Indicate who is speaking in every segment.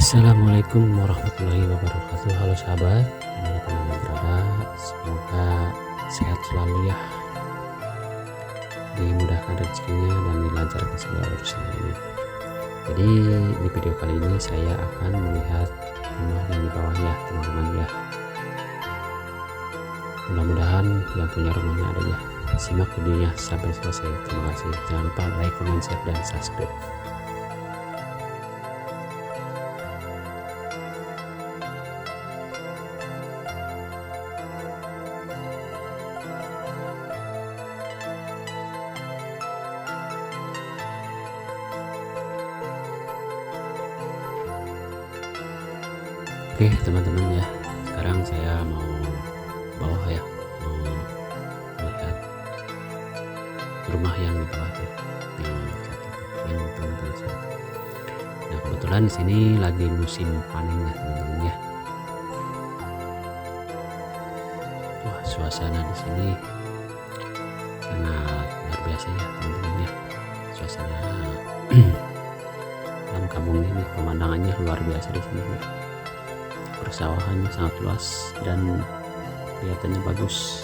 Speaker 1: Assalamualaikum warahmatullahi wabarakatuh. Halo sahabat, dimanapun Anda berada, semoga sehat selalu ya, dimudahkan rezekinya dan dilancarkan segala urusannya. Jadi di video kali ini saya akan melihat rumah yang di bawah ya teman-teman ya. Mudah-mudahan yang punya rumahnya ada ya. Simak videonya sampai selesai. Terima kasih. Jangan lupa like, comment, share, dan subscribe. Oke teman-teman ya, sekarang saya mau bawah ya, mau melihat rumah yang di bawah tuh, yang satu, yang teman-teman satu. Nah kebetulan di sini lagi musim panen ya teman-teman ya. Wah, suasana di sini sangat luar biasa ya teman-teman ya. Suasana dalam kampung ini pemandangannya luar biasa di sini ya. Persawahannya sangat luas dan kelihatannya bagus.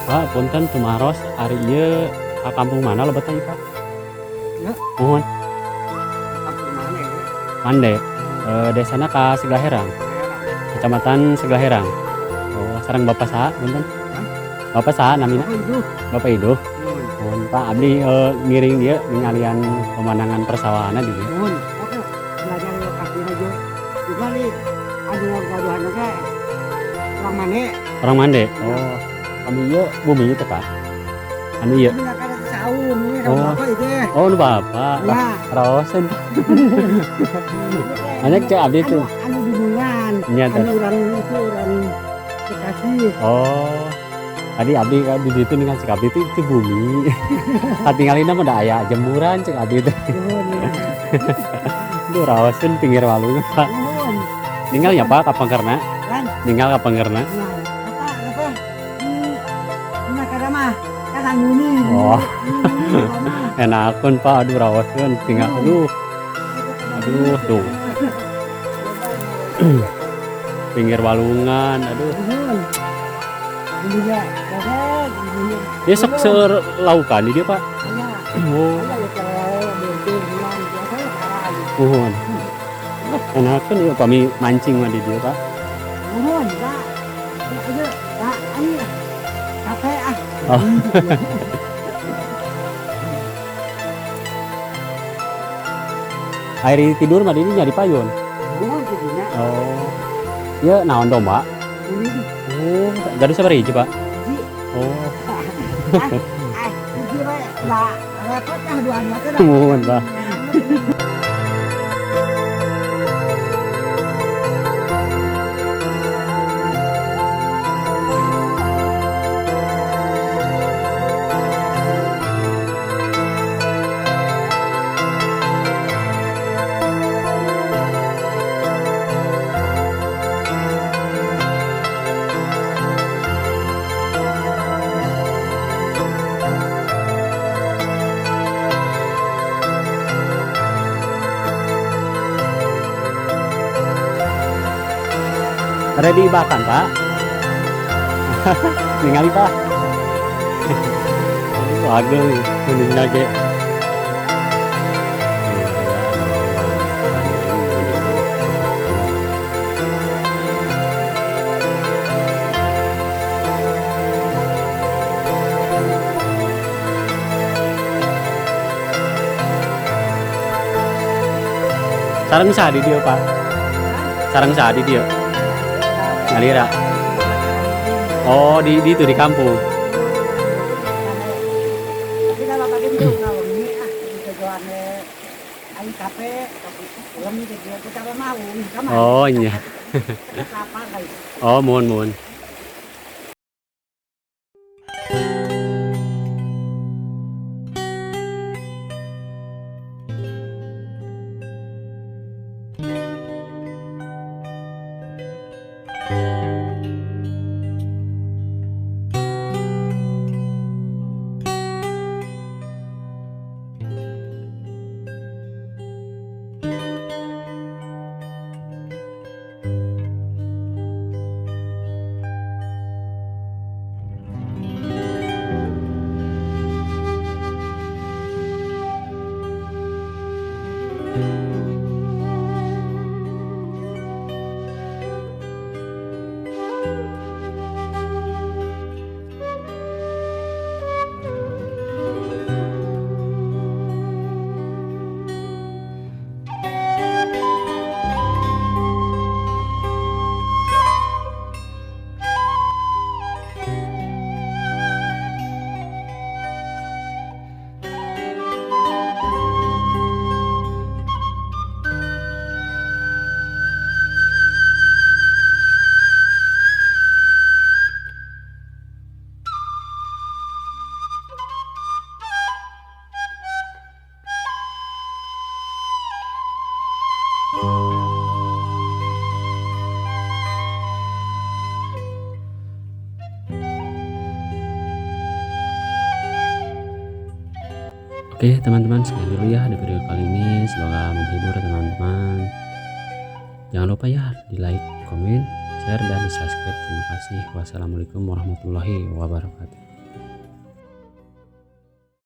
Speaker 1: Pak, punten tumaros ari ieu ka kampung mana lebetna ieu, Pak?
Speaker 2: Ya.
Speaker 1: Muhun.
Speaker 2: Kampung mana ya?
Speaker 1: Mande. Desana ka Seglaherang. Kecamatan Seglaherang. Oh, sareng Bapak saha punten? Bapak saha namina?
Speaker 2: Bapak Iduh.
Speaker 1: Bapak Iduh. Muhun, Pak, abdi ngiring dieu ningalian pemandangan persawahanna di dieu.
Speaker 2: Muhun. Oke, belajar kaki aja. Juga nih anu gaduhan ge. Orang Mande.
Speaker 1: Orang Mande. Oh. Anu ieu bumi itu Pak. Anu ieu. Oh. Oh, nu bapak.
Speaker 2: Ya.
Speaker 1: Raoseun. Banyak cek abdi tuh.
Speaker 2: Anu bingungan. Anu urang itu urang Bekasi.
Speaker 1: Oh. Tadi abdi di ditu ningali cek abdi itu bumi. Katingalina mah da aya jemuran cek abdi teh. Duh raoseun pinggir walungan Pak. Ninggal ya Pak kapangkerna? Ninggal kapangkerna? Oh, enakun Pak, aduh rawasun, tinggal, aduh, aduh tuh, pinggir walungan, aduh. Dia sok selaukan dia Pak. Oh, uhun, enakun ya kami mancing mah di dia Pak. Oh. Air tidur mah ini nyari payun. Oh. Ya naon domba? Oh, gaduh sabaraha hiji, Pak? Oh. Muhun, Pak. Ready bahkan Pak. Ningali Pak. Ageng kuningna ge. Sareng saha di dieu Pak? Sareng saha di dieu? Ngalira. Oh, di itu di kampung.
Speaker 2: Tapi kalau pagi itu ngawengi ah tujuan aing capek ulam itu dia kita mau kamar.
Speaker 1: Oh iya.
Speaker 2: Lapar kali.
Speaker 1: Oh, mohon mohon. Oke teman-teman, sekian dulu ya di video kali ini. Semoga menghibur teman-teman. Jangan lupa ya di like, komen, share, dan di subscribe. Terima kasih. Wassalamualaikum warahmatullahi wabarakatuh.